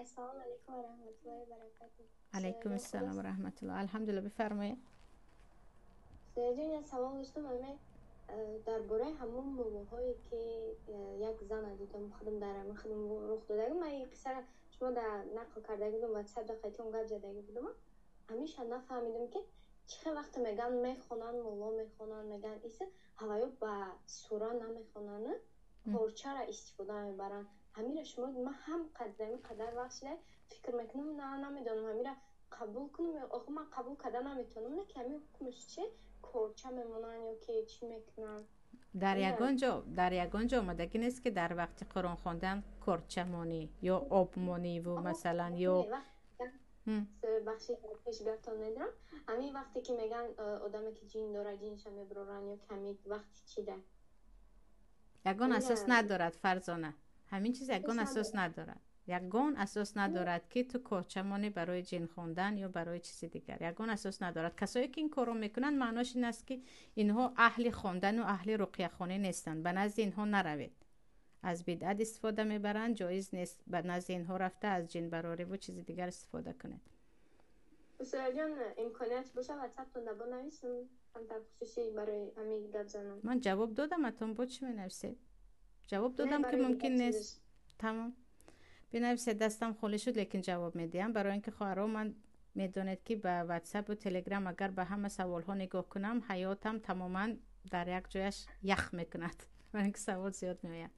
Ассалому алайкум ва раҳматуллоҳи ва баракатуҳ. Алайкум ассалом ва раҳматуллоҳ. Алҳамдулиллоҳ, бифармоед. Саидҷон, як савол доштам, аме дар бораи ҳамон муллоҳое, ки як зана дидам, худам дар ҳамин худам рух додаги. Ман ин қиссаро шумо дар нақл кардаги будам, ватсап дар қайтон гап задаги будам. Ҳамеша нафаҳмидам, ки чӣ хел вақте мегӯянд, мехонанд, мулло мехонанд, мегӯянд, иса ҳаваё ба сура намехонанд, порчаро истифода мебаранд. Ҳамира шумо, ман ҳам қадами қадар вақт шуда фикр мекунам, на намедонам ҳамира қабул кунам. Охир ман қабул карда наметавонам, на ки ҳамин ҳукмаш чи, корча мемонанд ё ки чӣ мекунанд? Дар ягон ҷо омадагӣ нест, ки дар вақти Қуръон хондан корча монӣ ё об мониву, масалан, ё Бахши, пеш гаптон медам. Ҳамин вақте ки мегӯянд, одаме ки ҷин дорад, ҷинша мебароранд, ё ки ҳамин вақти чида? Ягон асос надорад, Фарзона, ҳамин чиз ягон асос надорад. Ягон асос надорад, ки ту корча монӣ барои ҷин хондан ё барои чизи дигар. Ягон асос надорад. Касое ки ин корро мекунанд, маънош ин аст, ки инҳо аҳли хондану аҳли руқяхонӣ нестанд. Ба назди инҳо наравед, аз бидъат истифода мебаранд. Ҷоиз нест ба назди инҳо рафта, аз ҷинбарориву чизи дигар истифода кунед. Устодҷон, имконият боша, ватсаптон да бонависам, камтар хусусӣ барои ҳамин гап занам. Ман ҷавоб додам атон, бо чӣ менависед? Ҷавоб додам, ки мумкин нест. Тамом, бинависед. Дастам холӣ шуд, лекин ҷавоб медиҳам, барои ин ки, хоҳаро, ман медонед, ки ба ватсапу телеграм агар ба ҳама саволҳо нигоҳ кунам, ҳаётам тамоман дар як ҷояш ях мекунад, барои ин ки савол зиёд меояд.